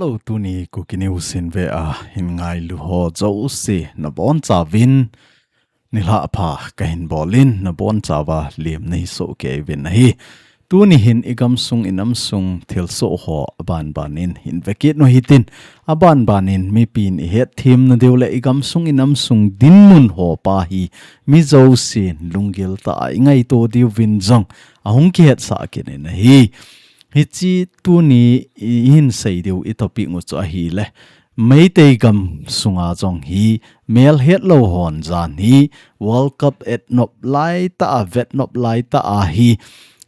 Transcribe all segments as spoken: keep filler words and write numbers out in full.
Hello, tuni Kuki News in ve a hin ngailu ho jouse nabonchauvin nilhah pha kahin bol in, nabonchauva lemna hi sohkei uvin ahi. Tuni hin igamsung inamsung thilsoh ho abanban in hin vekit u hitin, abanban in mipin ihetthem nadiu le igamsung inamsung dinmun ho pa hi mi jousen lunggil tah a ingaito diuvin jong ahung kihetsah kit in ahi. Hiche tuni ihin sei diu itopic u chu ahile, Meitei gam sunga jong hi melhetlou hon jan hi World Cup etnop laitah a, vetnop laitah a hi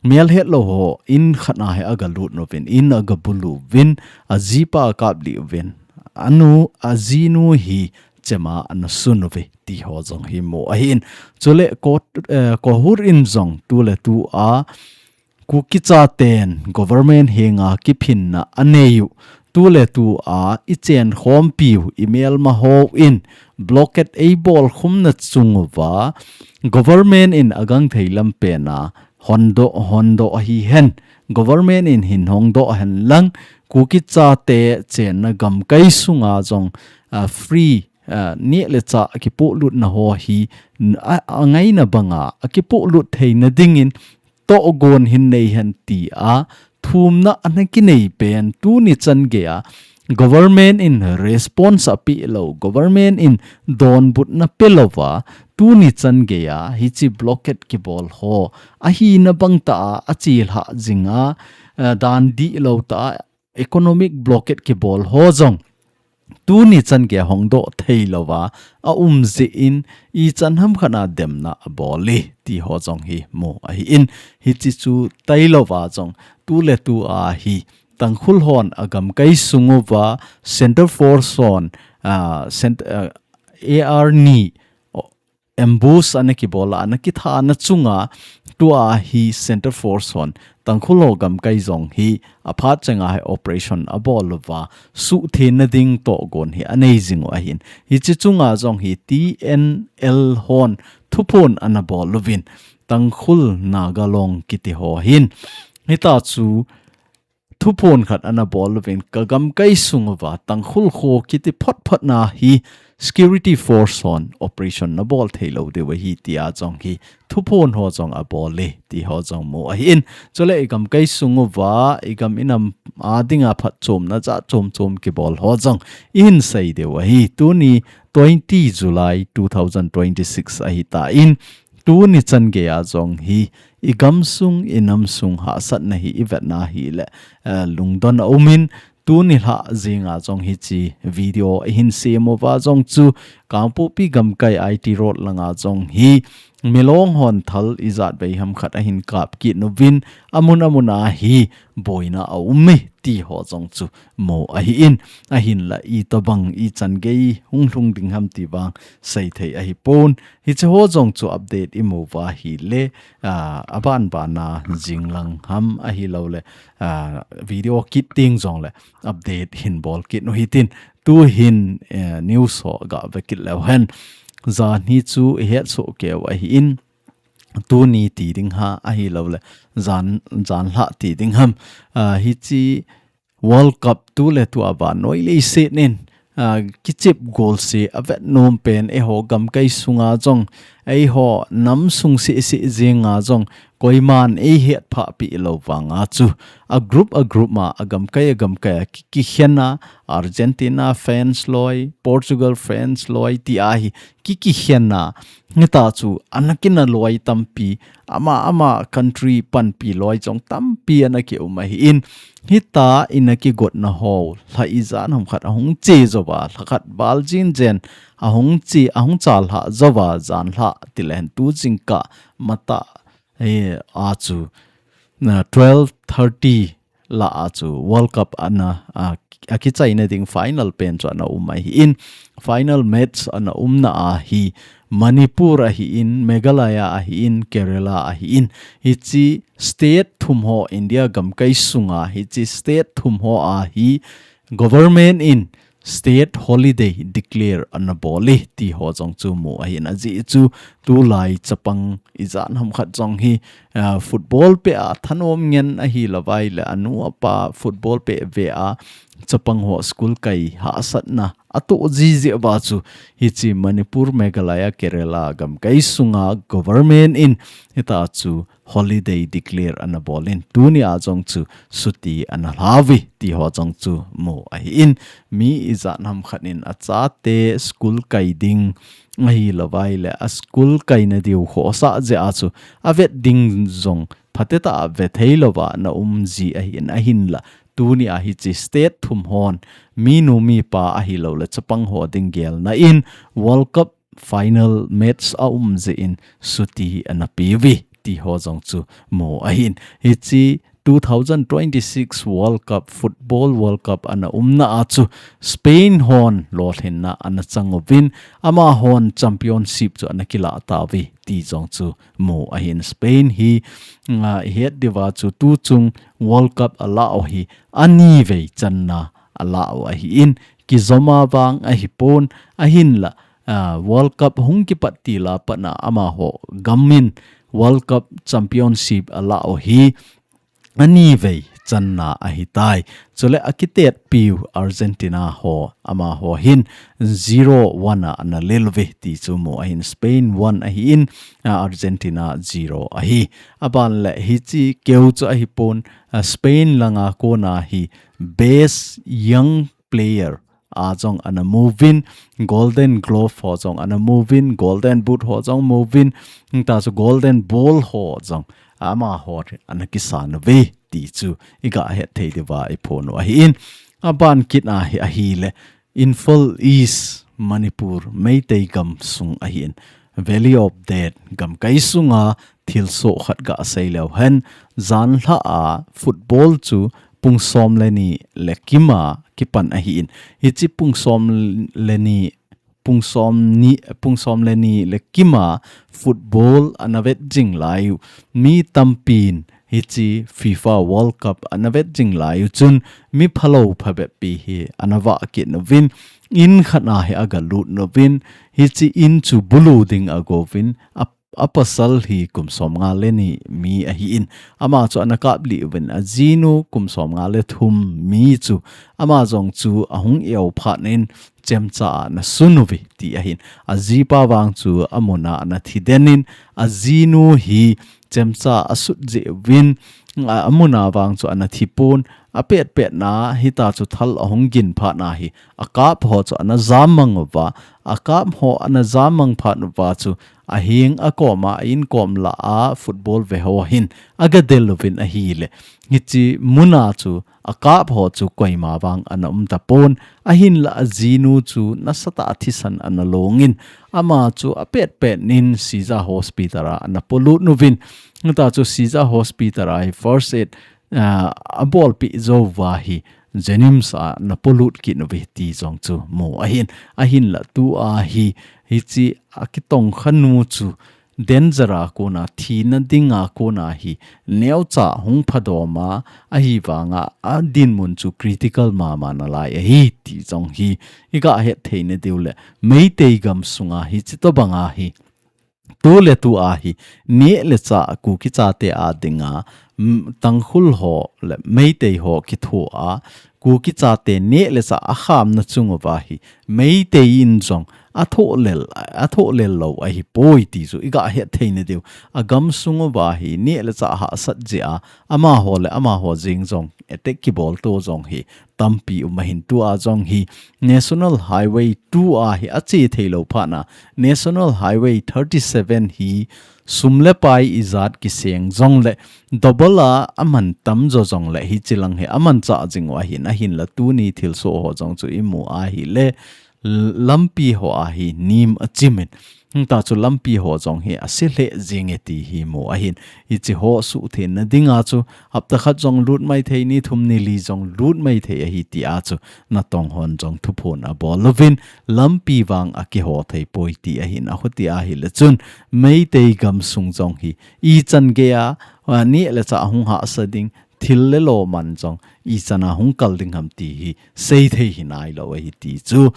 melhetlou ho in khat a hi agalut uvin, in agabulu uvin, ajipa akaplih uvin, anu, ajinu hi chema anasun uve ti ho jong hi mu ahin. Chule Ko, eh, Kohur in jong tuletu a Kuki chaten government henga kiphinna anei u, tuletu a ichenkhompiu imelma hon blockade eibol khumna chung uva government in agangthei lampen a hondoh, hondoh ahihen, government in hin hongdoh hen lang, Kuki chate chenna gamkai sunga jong, ah, free, ah, neh le chah kipohlutna ho hi, a, angaina banga akipohlut theina dingin tohgon hin nei hen tia thumna ana kinei pen tuni chan geiya government in response apeh lou, government in donbutna pelouva tuni chan geiya hiche blockade kibol ho ahina bangtah a achelhah jinga, eh, dan dihlou tah a economic blockade kibol ho jong tuni chan geiya hongdoh theilouva aum jeh in ichan hamkhat a demna abol e ti ho jong hi mu ahin, hiche chu tailouva jong tuletu a hi Tangkhul hon agamkai sung uva Centre Force hon, ah, Cent-, ah, A R ni ambush ana kibol a, ana kithana chunga tua hi Centre Force hon Tangkhul ho gamkai jong hi aphat chenga hi operation abol uva suhthengna ding tohgon hi anei jing u ahin. Hiche chunga jong hi T N L hon thuphon ana bol uvin Tangkhul Naga Long kiti ho hin. Hitia chu thuphon khat ana bol uvin, ka gamkai sung uva Tangkhul kho kiti photphot na hi security force hon operation nabol theilou diu ahi tia jong hi thuphon ho jong abol e ti ho jong mu ahin. Chule igamkai sung uva igam inam a dinga phatchomna jat chomchom kibol ho jong ihin sei diu ahi. Tuni twenty July two thousand twenty-six ahitan, tuni chan geiya jong hi igamsung inamsung hahsatna hi ivetna hile, eh, lungdon aumin, tuni lhah jenga jong hiche video ihin sem uva jong chu Kangpokpi gamkai I T Road langa jong hi milong hon thal ijat vei hamkhat ahin kap kit uvin, amun amun a hi boina aum e ti ho jong chu mu ahin, ahinla itobang ichan gei hung lhung ding ham ti vang seithei ahipon. Hiche ho jong chu update imu uva hile, ah, abanban a jinglang ham ahilouleh, ah, video kit teng jongle update hin bol kit u hitin, tuhin, eh, news ho gave kit leu hen. Jan hi chu ihet soh keiu ahin, tuni ti ding ham ahilouleh jan, jan lhah ti ding ham, ah, hiche World Cup tuletu a vannoi leiset in, ah, kichep golse avet nom pen eiho gamkai sunga jong, eiho nam sung seh seh jenga jong, koiman eihet phah peh lou vanga chu, a group a group ma, a gamkai a gamkai a ki, kikhen a, Argentina fans loi, Portugal fans loi ti ahi, ki, kikhen a, hitia chu ana kina loi tampi, ama, ama country panpi loi jong tampi ana kium ahin, hitia ina kigotna ho, lha ijat ham khat ahung che jouva, lha khat val jin jen, ahung che, ahung chal lhah jouva, jan lhah ti lehen tu jingkah matah, eh, a chu, na twelve thirty lah a chu World Cup ana, a, akichaina ding final pen chu ana um ahin, final match ana umna a hi Manipur ahin, Meghalaya ahin, Kerala ahin, hiche state thum ho India gamkai sunga, hiche state thum ho a hi government in state holiday declare ana bol e ti ho jong chu mu ahin, ajeh chu tulai chapang ijat ham khat jong hi, ah, football peh a thanom ngen ahi lou vai le anu apa football peh ve a chapang ho school kai hahsatna atoh jiji uva chu hiche Manipur, Meghalaya, Kerala gamkai sunga government in hita chu holiday declare ana bol in, tuni a jong chu chuti ana lhau ve ti ho jong chu mu ahi in, mi ijat ham khat in achate school kai ding ahi lou vai le a school kaina diu khohsah jeh a chu avet ding jong phatecha a ve thei louva ana um ji ahi in, ahinla tuni a hiche state thum hon minu mipa ahi lou le chapang ho ding gelna in World Cup final match a um jeh in chuti ana pe uve ti ho jong chu mu ahi in. Hiche two thousand twenty-six World Cup, Football World Cup ana umna a chu Spain hon lolhinna ana chang uvin, amahon championship chu ana kilah tauve ti jong chu mu ahi in. Spain hi, ah, ihet diuva chu tuchung World Cup alah u hi ani vei channa alah u ahi in, kijoma vang ahipon, ahinla, ah, World Cup hung kipat til a pat a amaho gam in World Cup championship alah u hi ani vei channa ahitai. Chule akitetpiu Argentina ho, amaho hin zero one a ana lel uve ti chu mu ahi in, Spain one ahi in, ah, Argentina zero ahi. Aban le hiche keu chu ahipon, ah, Spain langa kona hi best young player a jong ana mu uvin, Golden Glove ho jong ana mu uvin, Golden Boot ho jong mu uvin, hita chu Golden Ball ho jong amaho ana kisan uve ti chu iga het thei diuva iphon u ahi in. Aban kit a hi ahile, Imphal East, Manipur, Meitei gamsung ahi in, Valley of Death gamkai sunga thilsoh khat gasei leu hen, janhi a football chu pung som le ni le kim a kipan ahi in, hiche pung som le ni, pung som ni, pung som le ni le kim a football ana vet jing lai u mi tampin hiche FIFA World Cup ana vet jing lai u chun mi phalou phabep pi hi ana vah kit uvin, in khat a hi aga lut uvin, hiche in chu bulu ding ago uvin, a, apasal hi kum som nga le ni mi ahi in, ama chu ana kap lih uvin, ajinu kum som nga le thum mi chu ama jong chu ahung eo phat in chemcha a ana sun uve ti ahi in. Ajipa vang chu amun a ana thi den in, ajinu hi chemcha a asut jeh uvin, a, amun a vang chu ana thi pon, apet pet na hita chu thal ahung gin phat na hi, akap ho chu ana jam mang uva, akap ho ana jam mang phat uva chu ahing akom a, a in kom lah a football ve ho hin aga del uvin ahile, hiche mun a chu akap ho chu koima vang ana um tapon, ahinla ajinu chu nasatah a thisan ana long in, ama chu apet pet in Caesar Hospital a ana polut uvin, hita chu Caesar Hospital a hi first aid, ah, abolpeh jou uva hi JNIMS a ana polut kit uve ti jong chu mu ahi in, ahinla tua hi, hiche akitongkha nu chu danger a kona, thina dinga kona hi neocha hung phadom a, ahivanga adinmun chu critical mama nalai ahi ti jong hi iga het thei nadiu le, Meitei gamsunga hiche tobanga hi tu le tu a hi neh le chah Kuki chate a dinga, mm, Tangkhul ho le Meitei ho kitho a, Kuki chate neh le chah akhamna chung uva hi Meitei in jong athoh lel, athoh lel lou ahipoi ti chu iga het thei nadiu. Agamsung uva hi neh le chah hahsat jeh a, amaho le amaho jeng jong attack kibol to jong hi tampi um ahin, tua jong hi National Highway two a hi ache thei lou phat na, National Highway thirty seven hi sum le pai ijat kiseng jong le, double a aman tam jo jong le, hiche lang hi aman chah jing u ahin, ahinla tuni thilsoh ho jong chu imu ahile, lampi ho a hi nim achim in, hita chu lampi ho jong hi ase lheh jing e ti hi mu ahin, hiche ho suhtheng na dinga chu hapta khat jong lut mai thei, ni thum ni li jong lut mai thei ahi ti a chu natong hon jong thuphon abol uvin, lampi vang akiho thei poi ti ahin, ahuti ahile chun Meitei gamsung jong hi ichan gei a, a, neh le chah hung hahsa ding, thil le lo man jong ichan a hung kal ding ham ti hi seithei hi nailou ahi ti chu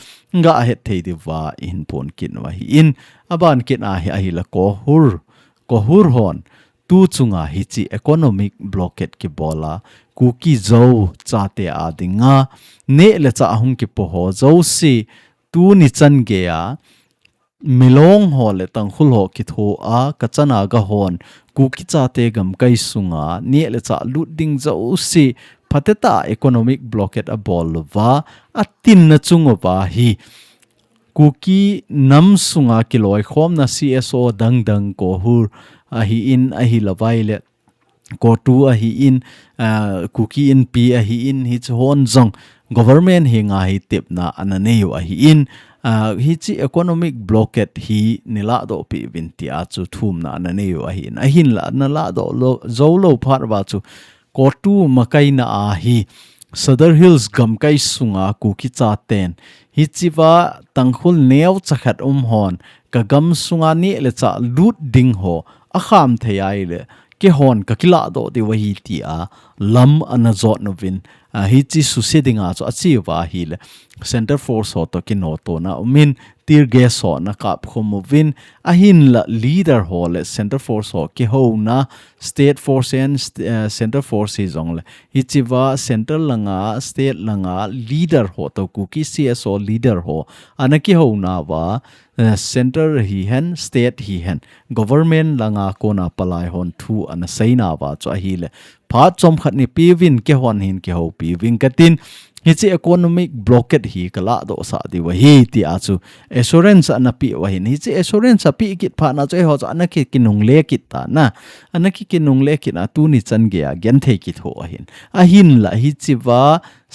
ga het thei diuva ihin phon kit u ahi in, aban kit a hi ahile Kohur, Kohur hon tu chunga hichi economic blockade kibola Kuki Zo chate a dinga neh le chah hung kipoho Zo si tuni chan geiya Milong ho le Tangkhul ho kitho a kachana ga hon Kuki chate gamkai sunga neh le chah lut ding Zo si phateta economic blockade abol lova atinna chunguva hi Kuki nam sunga kiloikhomna C S O dangdang Kohur ahin ahi lavaile Kotu ahin, uh, Kuki Inpi ahin, hichi hon jong government henga hi tepna ana neiu ahin, uh, hichi economic blockade hi nilahdoh pi vin tia chu thumna ana neiu ahin, ahinla nalahdoh lo, zo lo phat va chu Kotu makaina a hi Sadar Hills gamkai sunga Kuki chaten hichiva Tangkhul neocha khat um hon ka gam sunga neh le chah lut ding ho akham thei aile keihon ka kilahdoh diu ahi tia lam ana jot nuvin, a, hichi suse dinga chu achiuva ahile Center Force ho to kinotona umin tear gas ho ana kapkhum uvin ahinla leader ho le Center Force ho kihouna State Force and st- uh, Center Force hi jongle hichiva Center langa State langa leader ho to Kuki C S O leader ho ana kihouna va uh, Center hihen State hihen government langa kona palai hon thu ana seina va chu ahile phat chomkhat ni piuvin keihon hin kihou piuvin katin hichi economic blockade hi kalahdoh sah diu ahi tia chu assurance ana piu ahin hichi assurance api kit phat na chu eiho chu ana ki kinungle kit ta na ana ki kinungle kit na tuni chan geiya genthei kitho ahin ahinla hichiva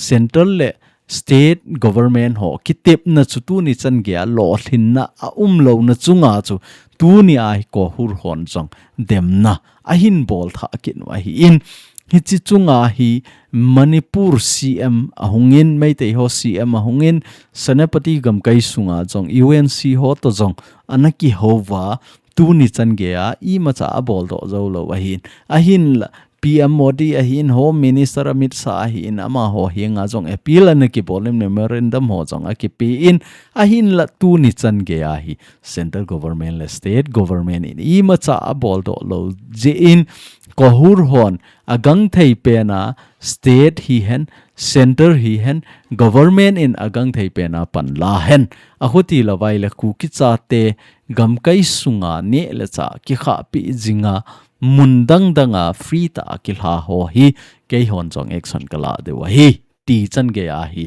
Center le State government ho kitepna chu tuni chan geiya lolhinna aumlouna chunga chu tuni a hi Kohur hon jong demna ahin bol tha kit u ahin hichi chunga hi Manipur C M ahungin Meitei ho C M ahungin Senapati gamkai sunga jong U N C ho to jong ana kihouva tuni chan geiya imacha aboldoh zo lo ahin ahinla P M Modi ahin Home Minister Amit Shah ahin amaho henga jong appeal ana kibol in memorandum ho jong akipe in ahinla tuni chan geiya hi Central Government le State Government in imacha aboldoh lo jeh in Kohur hon agangthei pena State hihen Center hihen Government in agangthei pena panla hen ahuti lavaile Kuki chate gamkai sunga neh le chah kikhahpi jinga mun dangdanga free tah a kilha ho hi keihon jong action kalah diu ahi ti chan geiya hi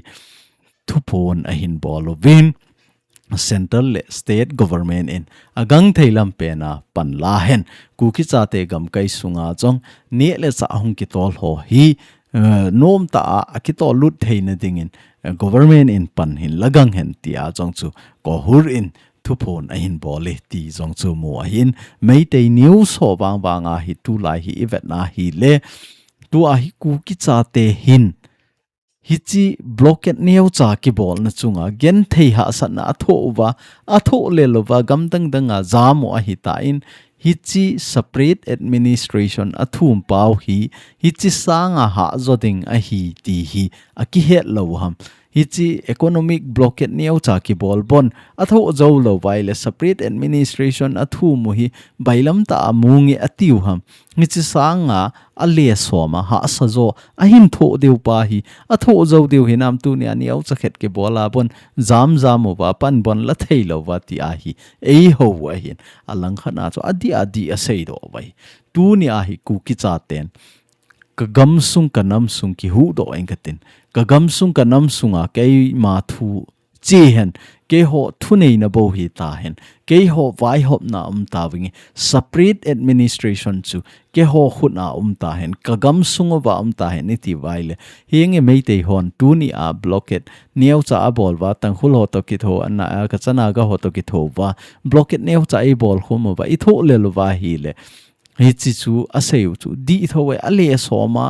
thuphon ahin bol uvin Central le State Government in agangthei lam pena panla hen Kuki chate gamkai sunga jong neh le chah hung kitol ho hi uh, nomtah a akitol lut theina dingin uh, government in pan hin lagang hen tia jong chu Kohur in thuphon ahin bol e ti jong chu mu ahin Meitei news ho vangvanga hi tulai hi ivetna hile tua hi Kuki chate hin hichi blockade neocha kibolna chunga genthei hahsatna athoh uva athoh lel uva gamdang danga jam u ahitan hichi separate administration athum pau hi hichi sanga hahjo ding ahi ti hi akihet lou ham hichi economic blockade neocha kibol bon athoh jou lou vaile separate administration athum u hi bailam tah a mu nge atiu ham hichi sanga ale soma hahsa jo ahin thoh diu pa hi athoh jou diu hinam tunia neocha khat kibola bon jam jam uva pan bon la thei louva ti ahi eihou ahin alangkhat a chu adih adih asei doh uva hi tunia hi Kuki chaten ka gamsung ka namsung kihuhdoh ing katin ka gamsung ka namsunga keima thu chi hen keiho thuneina bou hita hen keiho vaihopna umta vinge separate administration chu keiho khutna umta hen ka gamsung uva umta hen iti vaile hinge Meitei hon tunia blockade neocha abolva Tangkhul ho to kitho ana a kachana ga ho to kithouva blockade neocha ibol khum uva ithoh lel uva hile hichi chu asei u chu dih tho e ale soma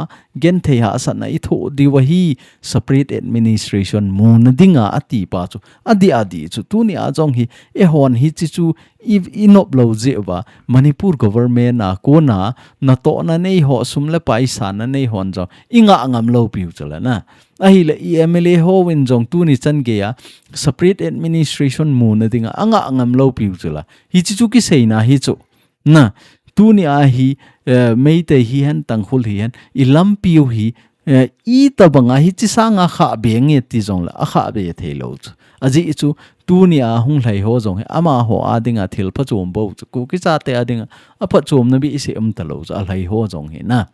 genthei hahsatna ithoh diu ahi separate administration muna dinga ati pa chu adih adih chu tunia jong hi eihon hichi chu i, inop lou jeh uva Manipur government a kona natohna neiho sum le paisa na neihon jong ingah ngam lou piu chu la na ahile i M L A ho in jong tuni chan geiya separate administration muna dinga angah ngam lou piu chu la hichi chu kiseina hi chu na Tuni a hi, eh, Meitei hihen, Tangkhul hihen, i lampi u hi, eh, itobang a hichi sanga khah be nge ti jongle, akhah be thei lou chu. Ajeh chu, tuni a hung lhai ho jong hi, amaho a dinga thil phachom bou chu, Kuki chate a dinga, aphatchomna behseh um talou chu, alhai ho jong hi na.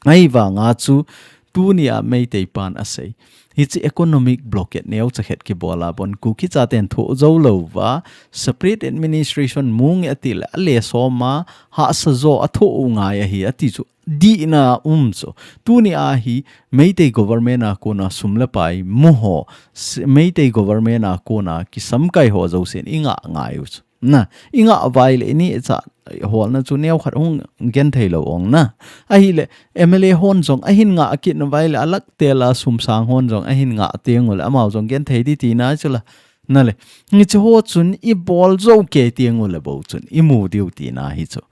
Ahivanga chu, tuni a Meitei pan asei. Hichi economic blockade neocha khat kibol a bon Kuki chaten thoh jou louva, separate administration mu nge ati le, ale soma, hahsa jo athoh u ngai ahi, ati chu, dihna um chu. Tuni a hi, Meitei government a kona sum le pai mu ho, s-, Meitei government a kona kisamkai ho jousen i ngah ngai u chu. Na, i ngah vai le, i neocha holna chu neokhat hung genthei lou ong na. Ahile, M L A hon jong, ahin ngah kit na vai le, alak tel a sum sang hon jong, ahin ngah teng u le, amau jong genthei di tina chu la. Na le, hichi ho chun i bol jou kei teng u le bou chun, i mu diu tina hi chu.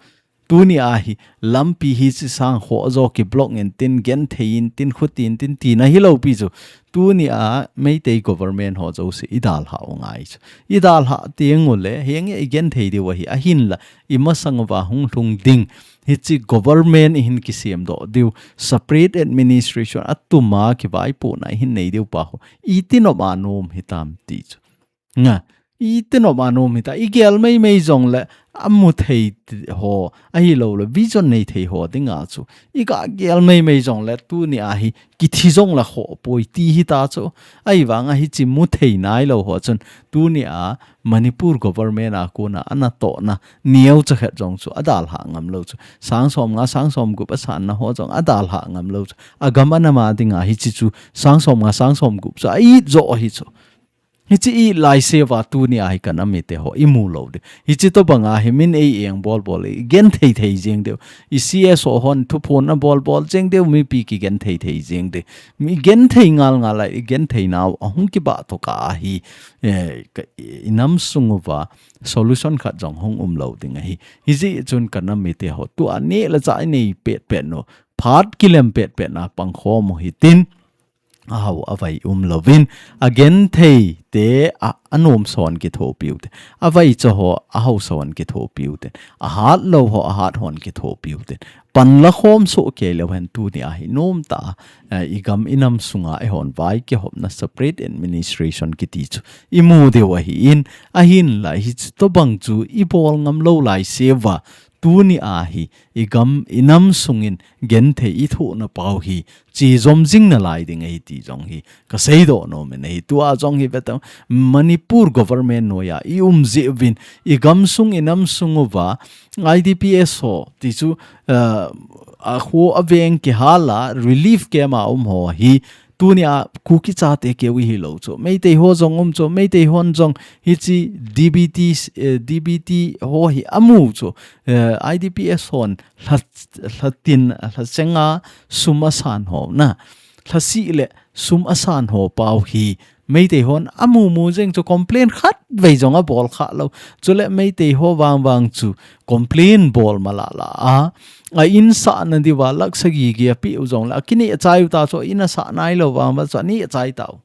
Tuni a hi, lampi hichi sang ho jo kiblock in tin, genthei in tin, khuti in tin, tina hilou pi chu. Tuni a Meitei government ho jouse i dalhah u ngai chu. I dalhah teng u le, henge i genthei diu ahi, ahinla, i masang uva hung lhung ding. Hichi government i hin kisem doh diu, separate administration atuma kivaipohna i hin nei diu pa ho. Iti nop a nom hitam ti chu. Nga, iti nop a nom hita, i gel meimei jongle, amu thei ti ho, ahilou le, vision nei thei ho dinga chu. I ga gel meimei jongle, tuni a hi, kithi jongle ho, poi ti hita chu. Ahivanga hichi mu thei nailou ho chun, tuni a, Manipur government a kona, ana tohna, neocha khat jong chu, adalhah ngam lou chu. Sang som nga, sang som gup asanna ho jong, adalhah ngam lou chu. Agam anam a dinga hichi chu, sang som nga, sang som gup chu, a it jo hi chu. Hichi i laiseuva tuni a hi ka nam mite ho, i mu lou di. Hichi tobang a hi min ei eng bol bol i genthei thei jeng diu. I C S O hon thuphon a bol bol jeng diu, mipi kigenthei thei jeng di. Mi genthei ngal ngal a i genthei nau ahung kibah to ka a hi, eh, ka, i nam sung uva solution khat jong hung um lou ding ahi. Hijeh chun ka nam mite ho, tua neh le chah i nei pet pet nu. Phat kilem pet pet na pang khom u hitin. Ahao avai um louvin, agenthei te a, anom son kithopiu te. Avai cho ho, ahao son kithopiu te. Ahat lou ho, ahat hon kithopiu te. Panla khom soh kei leu hen tuni a hi nom ta, eh, i gam i nam sunga eihon vai kihopna separate administration kiti chu. I mu diu ahi in, ahinla hichi tobang chu i bol ngam lou laiseuva, tuni a hi, i gam, i nam sungin genthei i thohna pau hi, chi jom jing nalai ding ahi ti jong hi, ka seidoh nom in ahi. Tua jong hi veta, Manipur government noiya, i um jeh uvin, i gam sung, i nam sung uva, I D P S ho, ti chu, eh, a kho a veng kihal a, relief camp a um ho hi, tuni a Kuki chate keu i hi lou chu. Meitei ho jong um chu, Meitei hon jong hichi D B T, eh, D B T ho hi amu chu. Eh, I D P S hon lha, lha tin, lha chenga sum asan ho na. Lha sih le sum asan ho pau hi. Meitei hon amu mu jeng chu complain khat vei jong abol kha lou. Chule Meitei ho vang vang chu complain bol mala la a. A in sahna diuva lakh sagi gi apeh u jongle, a kineh chai u ta chu, in asah nailou vang uva chu, aneh chai tau.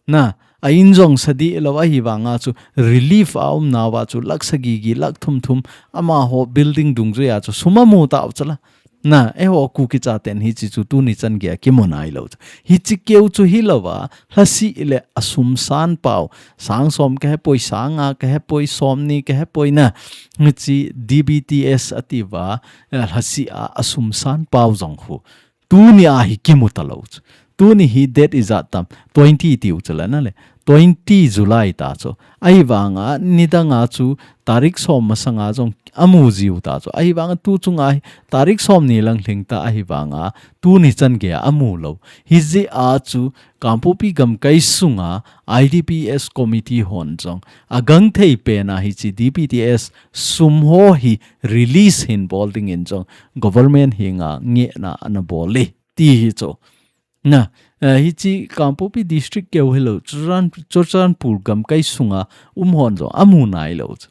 Na, a in jong sa deh lou ahivanga chu, relief a umna uva chu, lakh sagi gi, lakh thum thum, amaho building dungjuiya chu, sum amu tau chu la. Na, eiho Kuki chaten hichi chu, tuni chan geiya kimu nailou chu. Hichi keu chu hilouva, lha sih le a sum san pau, sang som ka hepoi, sang nga ka hepoi, som ni ka hepoi na, hichi D B T S atiuva, eh, lha sih a, a sum san pau jong khu. Tuni a hi kimu talou chu. Tuni hi date ijat tam, twenty tiu chu la na le. Twenty July ta chu. Ahivanga, nidanga chu, tarik som masanga jong amu jiu ta chu. Ahivanga tu chunga hi, tarik som ni lang lhing ta ahivanga, tuni chan geiya amu lou. Hijeh a chu, Kangpokpi gamkai sunga I D P S committee hon jong, agangthei pena hichi D B T S sum ho hi release hin bol dingin jong government henga ngehna ana bol e ti hi chu. Na, eh, hichi Kangpokpi district keu hilou, Churan-, Churachandpur gamkai sunga um hon jong amu nailou chu.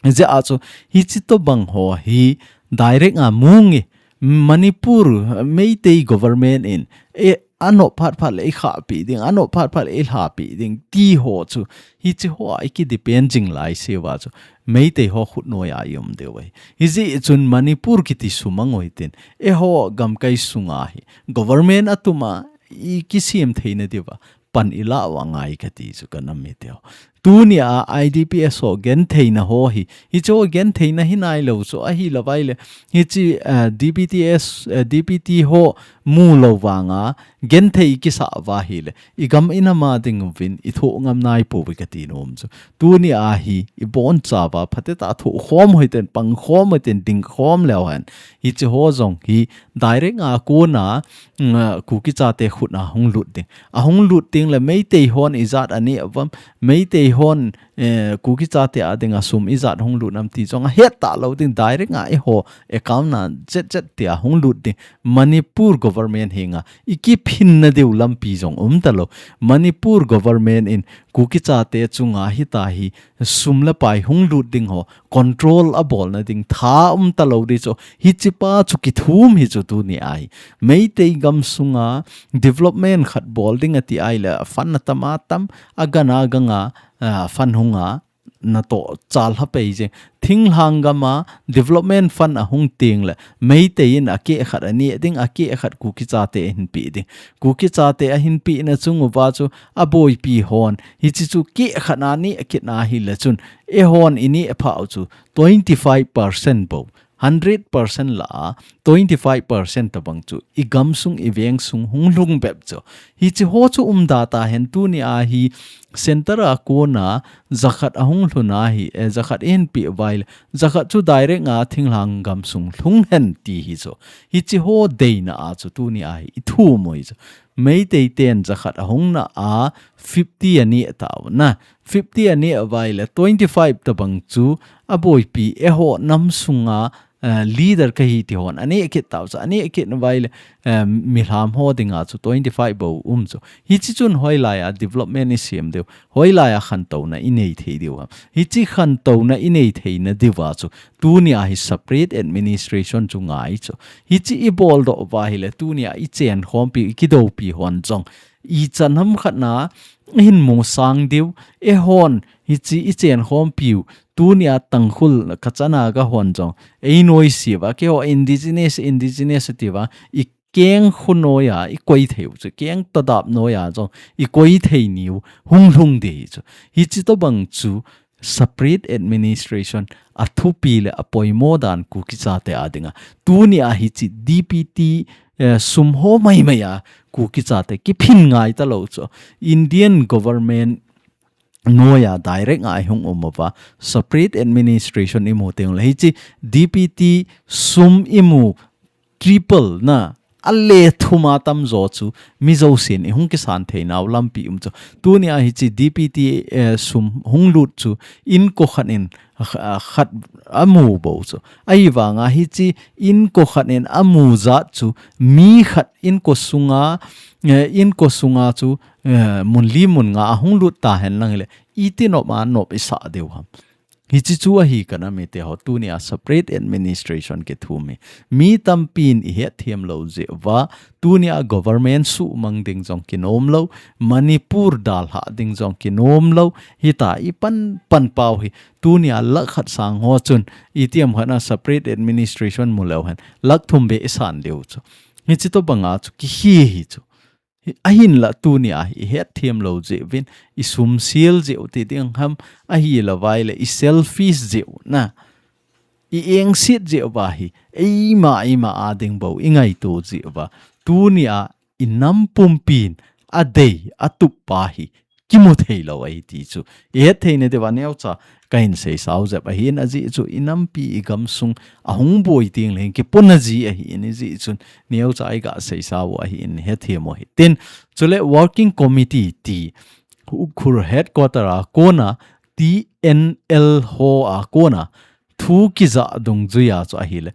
Hijeh a chu, hichi tobang ho hi direct a mu nge, Manipur, Meitei government in, eh, anop phat phat le i khahpi ding, anop phat phat le i lhapi ding, ti ho chu, hichi ho a i ki depend jing lai seuva chu, Meitei ho khut noiya i um diu ahi. Hijeh chun Manipur kiti sum angoi tin, eiho gamkai sunga hi, government atuma i kisem theina diuva, pan i la u angai kati chu ka nam mi teu. Tunia I D P S ho gentheina ho hi, hichi ho gentheina hi nailou chu, ahi louva ile, hichi, eh, D P T S, eh, D P T ho mu lou vanga, genthei kisa uva hile, i gam i nam a ding uvin, i thoh ngam nai pouve kati nom chu. Tunia hi, i bonchauva, phatecha thoh khom hoi ten, pang khom hoi ten, ding khom leu hen. Hichi ho jong hi, direct a kona, mm, Kuki chate khut a hung lut ding. Ahung lut ding le Meitei hon ijat aneh uvam, Meitei hon, eh, Kuki chate a dinga sum ijat hung lut nam ti jong ahet talou ding, direct a eiho account a chet chet tia hung lut ding. Manipur government henga i kiphinna diu lampi jong um talou. Manipur government in Kuki chate chunga hitia hi sum le pai hung lut ding ho control abolna ding tha um talou ding chu, hichi pa chu kithum hi chu tunia hi. Meitei gam sunga development khat bol ding ati ai le, fund atam atam, agana ganga, ah, fund hunga natoh chalha pei jeng. Thinglhang gama development fund ahung teng le, Meitei in akeh khat aneh ding, akeh khat Kuki chate ahin pe ding. Kuki chate ahin pena chung uva chu aboipi hon, hichi chu keh khat aneh kit na hile chun, eihon i neh phah u chu twenty five percent bou, hundred percent lah a twenty five percent tabang chu i gam sung i veng sung hung lhung bep chu. Hichi ho chu umda tahen tunia hi center a kona jakhat ahung lhun a hi, eh, jakhat ahin pe uva ile, jakhat chu direct a thinglhang gam sung lhung hen ti hi chu. Hichi ho deina a chu tunia hi i thum u hi chu. Meitei ten jakhat ahung na a fifty aneh tau na. Fifty aneh uva ile twenty five tabang chu aboipi eiho nam sunga, eh, leader kahi ti hon aneh kit tau chu. Aneh kit uva ile, eh, milham ho dinga chu twenty five bou um chu. Hichi chun hoilai a development i sem diu, hoilai a khantouna i nei thei diu ham. Hichi khantouna i nei theina diuva chu tunia hi separate administration chu ngai chu. Hichi i boldoh uva hile tunia i chen khompi, i kidoupi hon jong ichan ham khat na hin mu sang diu, eihon hichi i chen khompiu, tunia Tangkhul Kacha Naga hon jong ei noise uva, keiho indigenous, indigenous atiuva, i keng khu noiya i koi thei u chu, keng tadap noiya jong i koi thei niu hung lhung ding hi chu. Hichi tobang chu separate administration athupi le apoimo dan Kuki chate a dinga. Tunia hichi D P T, eh, sum ho maimai a Kuki chate kiphin ngai talou chu. Indian government noiya direct a i hung um uva, separate administration i mu teng le hichi D P T sum i mu triple na, ale thum a tamjo chu mi jousen i hung kisan thei nau lampi um chu. Tunia hichi D P T, eh, sum hung lut chu inko khat in, ah, khat amu bou chu. Ahivanga hichi inko khat in amu jat chu mi khat inko sunga, eh, inko sunga chu, eh, mun li mun nga ahung lut tahen lang le, iti nop a nop i sah diu ham. Hichi chu ahi ka nam mi teho, tunia separate administration kithum hi. Mi tampin i hetthem lou jeh uva, tunia government suhmang ding jong kinom lou, Manipur dalha ding jong kinom lou, hitia i pan, pan pau hi, tunia lakh khat sang ho chun, itiham khat na separate administration mu leu hen, lakh thum beh i san diu chu. Hichi tobanga chu, kihi hi chu. Hi, ahinla tunia hi i hetthem lou jeh uvin, i sum sel jeh u ti ding ham, ahilouva ile i selfish jeh u na. I engset jeh uva hi, eima, eima a ding bou i ngaito jeh uva. Tunia i nam pumpin adei, atup pa hi, kimu thei lou ahi ti chu. I hetthei na diuva neocha, kahin seisau jep ahin ajeh chu i nampi i gamsung ahung boi teng leng kipona ji ahin ajeh chun neocha i ga seisau ahin hethem u hitin. Chule working committee ti Ukhrul headquarter a kona T N L ho a kona thu kija dungjuia chu ahile.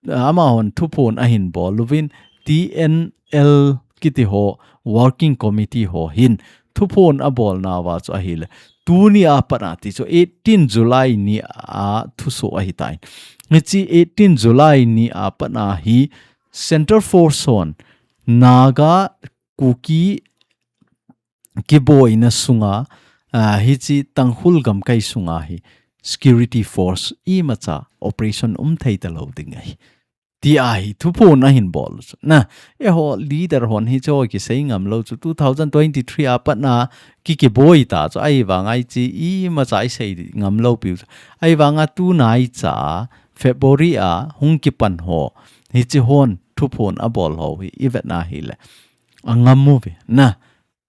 Amahon thuphon ahin bol uvin T N L kiti ho working committee ho hin thuphon abol nauva chu ahile. Tunia pat a ti chu eighteen July ni a thuso ahitai. Hichi eighteen July ni a pat a hi Center Force hon Naga Kuki kiboina sunga, ah, hichi Tangkhul gamkai sunga hi security force imacha operation um thei ta lo ding ahi. Ti ahi thuphon ahin bol chu. Na, eiho leader hon hicho kisei ngam lo chu two thousand twenty-three a pat na ki kiboi ta chu ahi vang ahi chi imacha i sei ngam lo piu chu. Ahi vang a tu nai cha February a hung kipan ho hichi hon thuphon a bol ho hi i vet na hi le. A ngam mu ve. Na,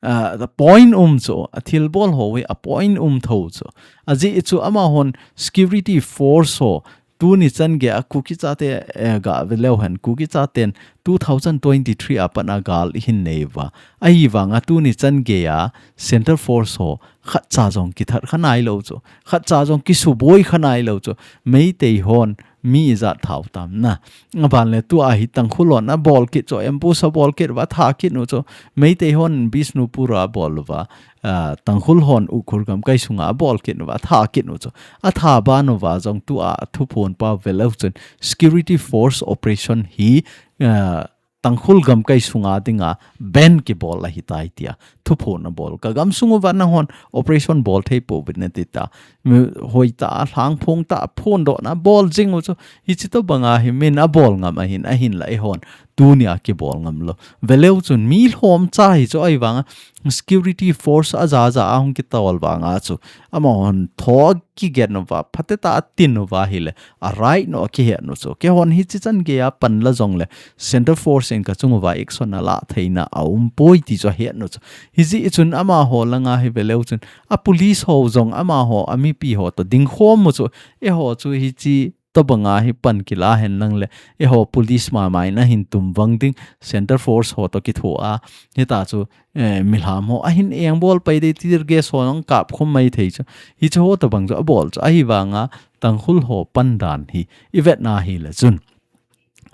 ah, the point um chu, a thil bol ho ve, a point um tho chu. A ji chu ama hon security force ho, tu ni chan ge a Kuki chate, eh, ga ve leu hen, Kuki chaten two thousand twenty-three a pat na gal i hin nei va. Ahi vang a tu ni chan ge a center force ho, khat cha jong kithar kha nai lo chu. Khat cha jong kisuboi kha nai lo chu. Meitei hon, mi ijat thau tam na. A ban le tu ahi Tangkhul hon a bol kit chu, ambush a bol kit va tha kit nu chu. Meitei hon Bishnupur a bol va, ah, Tangkhul hon Ukhrul gamkai sunga a bol kit nu va tha kit nu chu. A tha ba nu va jong tu a thuphon pa ve leu chun security force operation hi, ah, Tangkhul gamkai sunga dinga ban kibol ahi tai tia thuphon a bol. Ka gam sung uva nang hon operation bol thei po bit na ti ta. Mi hoi ta, lhang phong ta, phon do na bol jing u chu. Hichi to banga hi min a bol ngam ahin, ahin la i hon. Tu ni a kibol ngam lo. Ve leu chun mi lhom cha hi chu ahi vang a security force a ja ja a hung kitol vang a chu. Ama hon tho kigen nu va, phate ta a tin nu va hi le. A right no a kihet nu chu. Ke hon hichi chan ge a pan la jong le. Center force in ka chung uva action a la theina a um poi ti chu a het nu chu. Hi ji i chun ama ho langa hi ve leu chun. A police ho jong ama ho, a mipi ho to ding khom mu chu. Eiho chu hichi to banga hi pan kila hen lang le. Eiho police ma mai na hin tum vang ding. Center force ho to kithu a. Hita chu, eh, milham ho. A hin eng bol pai dei tear gas ho nang kap khum mai thei chu. Hichi ho to bang chu a bol chu. Ahi vang a Tangkhul ho pan dan hi. I vet na hi le chun.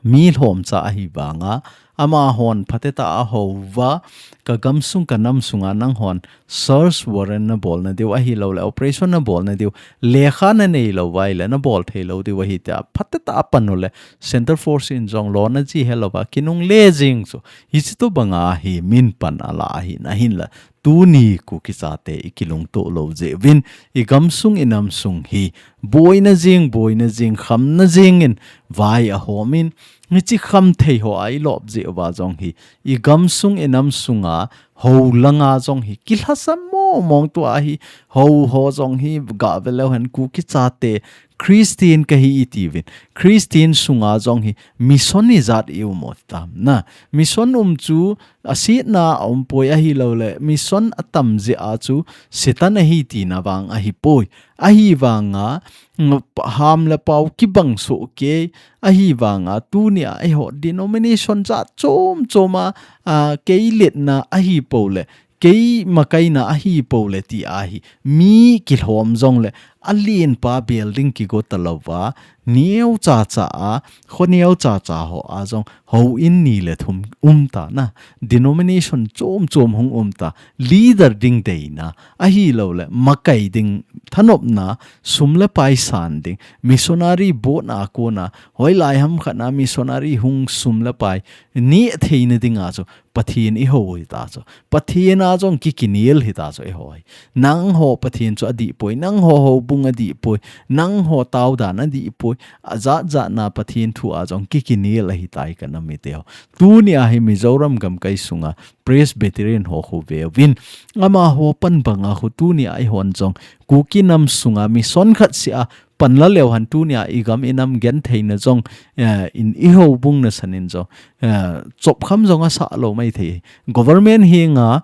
Mi lhom cha ahi vang a, ama hon phate ta a ho va, ka gam sung ka nam sunga nang hon search warrant na bol na diu ahi lo le, operation na bol na diu, lekha na nei lo vai le, na bol thei lo diu ahi tia, phate ta a pan u le, center force in jong lo na ji he lo va, kinung le jing chu, hichi to banga hi min pan a la ahi na hin la, Tuni Kuki chate i kilungto lo jeh uvin, i gamsung i namsung hi, boina jing, boina jing, khamna jing in vai a hom in, hichi kham thei ho a i lop jeh uva jong hi, i gamsung i namsung a, ho langa jong hi, kilhasam mong mong tua hi, ho ho jong hi, ga ve leu hen Kuki chate, Christian ka hi i ti uvin. Christian sunga jong hi mission ijat i um u tam na. Mission um chu a sitna a um poi ahi lo le. Mission a tam jeh a chu Satan ahi tina vang ahi poi. Ahi vanga, mm, ham le pau kibang soh kei. Ahi vanga, tuni a eiho denomination jat chom chom a, a, kei letna ahi po le. Kei makaina ahi po le ti ahi. Mi kilhom jong le a lienpa building kigo ta lo va. Neo cha cha a, kho neo cha cha ho a jong ho in ni le thum um ta na. Denomination chom chom hung um ta. Leader ding deina. Ahi lo le makai ding thanopna. Sum le pai san ding. Missionary board na kona. Hoi lai ham khat na missionary hung sum le pai. Ni theina ding a chu. Pathen i ho hi ta chu. Pathen a jong ki kinel hi ta chu i ho hi. Nang ho Pathen chu a dih poi. Nang ho ho bung a dih poi. Nang ho tau dan a dih poi. A jat jat na Pathen thu a jong ki kinel ahi tai ka nam mite ho. Tuni a hi Mizoram gam kai sunga Presbyterian ho khu ve uvin. Ama ho pan banga khu tuni a i hon jong. Kuki nam sunga mission khat si a pan la leu hen tuni a i gam i nam gen theina jong, eh, in i ho bung na san in jong, eh, chop kham jong a sa lo mai thei. Government hi nga,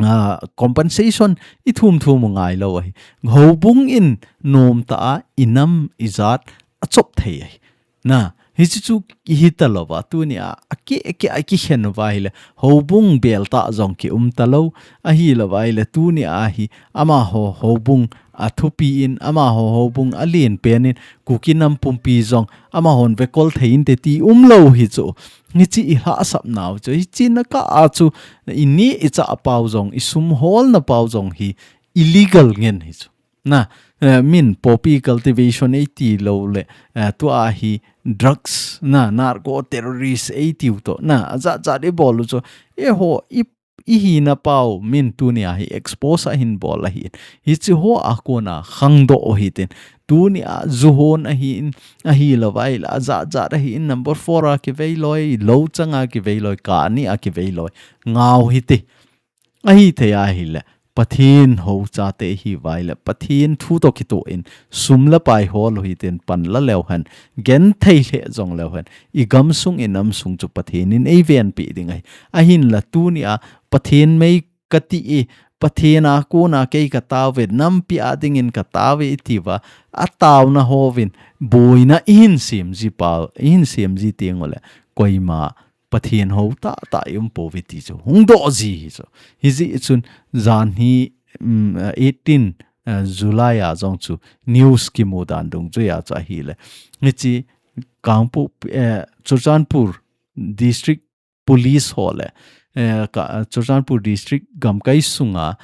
ah, compensation i thum thum ngai lo ahi. Ho bung in nom ta a i nam i jat a chop thei ahi. Na, hichi chu hi ta lo va, tuni a, a ki, a ki, a ki khen va hi le, ho bung bel ta jong ki um ta lo, ahi lo va hi le, tuni a hi, ama ho, ho bung a thupi in, ama ho, ho bung a lien pen in, Kuki nam pumpi jong, ama hon ve kol thei in te ti um lo hi chu, hichi i hla sap nau chu, hichi na ka a chu, i ni i cha pau jong, i sum hol na pau jong hi, illegal ngen hi chu. Na, eh, min poppy cultivation eiti lou le, eh, tua hi drugs na, narco terrorist eitiu to na, ajat jat ibol u chu, eiho, i, ihina pau min tunia hi expose ahin bol ahin. Hichi ho a kona khangdoh u hitin. Tunia ju hon ahin, ahi lou vai la, ajat jat ahin, number four a kivei loi, lou changa kivei loi, kani a kivei loi. Ngau hiti. Ahithei ahile, Pathen hou chate hi vai le, Pathen thu to kito in, sum le pai hol u hitin pan la leu hen, genthei le jong leu hen, i gamsung i namsung chu Pathen in ei venpi ding ahi. Ahin la tunia, Pathen mei kati i, Pathen a kona kei katao ve, nampi a dingin katao ve iti va, ataona hovin, boina ihin sem ji pau, ihin sem ji teng u le, koima, Pathen hou tah tah i um pouve ti chu hung doh ji hi chu. Hijeh chun jan hi, um, eighteen, uh, July a jong chu news kimu dan dungjuia chu ahile. Hichi Kangpokpi, eh, Churachandpur District Police ho le, eh, ka, Churachandpur District gamkai sunga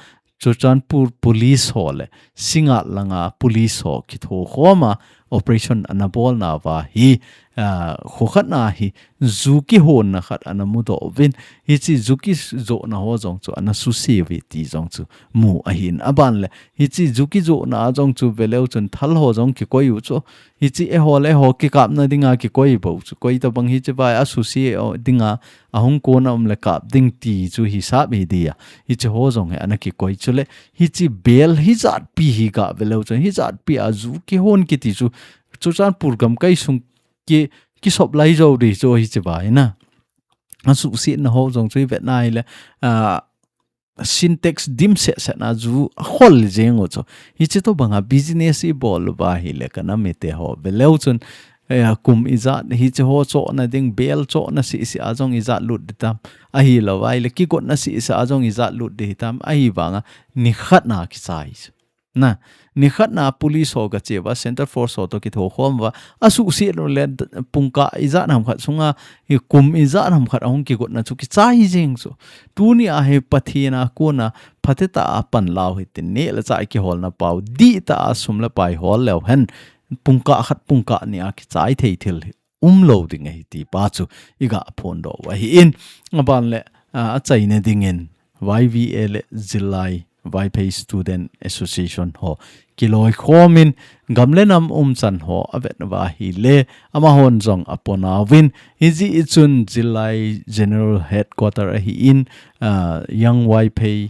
Churachandpur Police ho le Singngat langa Police ho kithokhoma operation ana bolna va hi, ah, khokhatna hi ju kihonna khat ana mudoh uvin, hichi ju kijohna ho jong chu ana suse uve ti jong chu mu ahin. Aban le, hichi ju kijohna jong chu veleu chun thal ho jong kikoi u chu, hichi eiho le eiho kikapna dinga kikoi bou chu, koi tabang hichi vai asuse dinga, ahung kona um le kap ding ti chu hisap hi dia. Hichi ho jong hi ana kikoi chu le, hichi bel hijatpi hi ga veleu chun, hijatpi a ju kihon kiti chu, Churachandpur gamkai sung ki, kisop lai jou di chu hichi vai na. Asuhsetna ho jong chu i vetna hile, ah, Sintex dim sehseh na ju ahol jeng u chu. Hichi tobanga business ibol uva hile kanam mite ho veleu chun, eh, kum ijat, hichi ho chohna ding, bel chohna sisi a jong ijat lut di tam. Ahi lou vai le, kigotna sisi a jong ijat lut di tam. Ahivanga, nikhat na kichai chu. Na, nikhat na police ho gache uva, Central Force ho to kithokhom uva, asuhset u le d-, pungkah ijat ham khat sunga, hi kum ijat ham khat ahung kigotna chu kichai jeng chu. Tunia hi Pathen a kona phatetah a pan lau hitin, neh le chah kiholna pau, dihtah a sum le pai hol leu hen, pungkah khat pungkah ni a kichai thei thil hi umlou ding ahi ti pa chu iga phondoh u ahin. Aban le, a, achaina dingin Y V A le Zillai Vaiphei Student Association ho kiloikhomin gam le nam umchan ho avet uva hile amahon jong aponauvin, hijeh chun Zillai General Headquarter ahin, a, Young Vaiphei,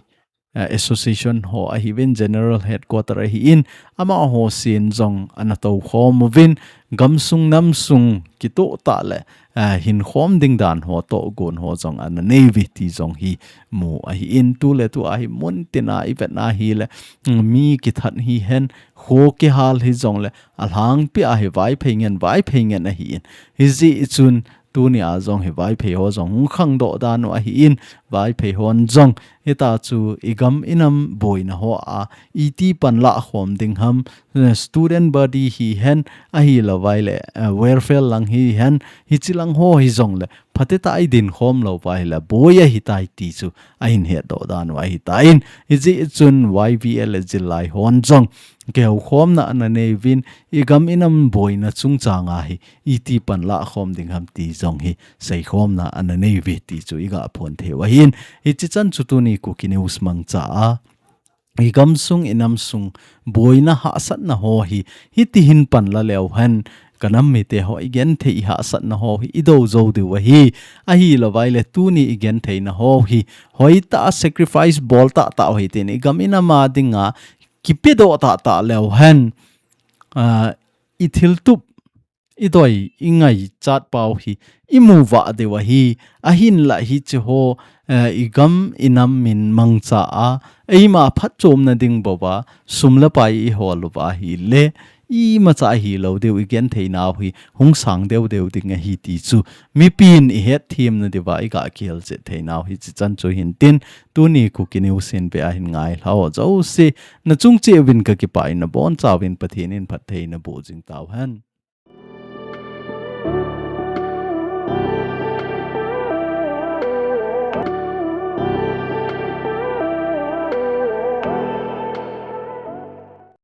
a, Association ho ahiuvin, General Headquarter ahin, amaho sin jong ana toukhom uvin, gamsung namsung kitoh tah le, a, hinkhom ding dan ho tohgon ho jong ana nei uve ti jong hi mu ahin, tu le tu a hi mun tina i vetna hile, mm, mi kithat hihen, kho kihal hijong le, alhangpi a hi Vaiphei ngen, Vaiphei ngen ahin. Hijeh chun tunia jong hi Vaiphei ho jong hung khangdoh dan u ahin, Vaiphei hon jong hita chu i gam i nam boina ho a iti pan lahkhom ding ham, eh, student body hihen, ahi lou vai le, eh, welfare lang hihen, hichi lang ho hijong le, phatetah a i dinkhom lou uva hile boi ahitai ti chu ahin hetdoh dan u ahitan. Hijeh chun Y V A le Zillai hon jong kihoukhomna ana nei uvin, i gam i nam boina chungchang a hi iti pan lahkhom ding ham ti jong hi seikhomna ana nei uve ti chu iga phon thei u ahin. Hichi chan chu tuni Kuki News mangcha a i gamsung i namsung boina hahsatna ho hi, hiti hin pan la leu hen, kanam mite ho i genthei i hahsatna ho hi i do jou diu ahi. Ahi lou vai le tuni i gentheina ho hi, hoitah a sacrifice bol tahtah u hitin, i gam i nam a dinga kipedoh tahtah leu hen, a, i thiltup i doi, i ngaichat pau hi i mu vah diu ahi. Ahinlah hichi ho, eh, i gam i nam min mangcha a, eima phatchomna ding bou a, sum le pai i hol uva hile, imacha hilou diu i genthei nau hi hung sang deu deu ding ahi ti chu mipin i hetthem na diuva i ga kihilchet thei nau hichi chan chu hin tin, tuni Kuki News in ve a hin ngai lhau jouse, na chung cheh uvin ka kipah in, na boncha uvin Pathen in phattheina boh jing tau hen.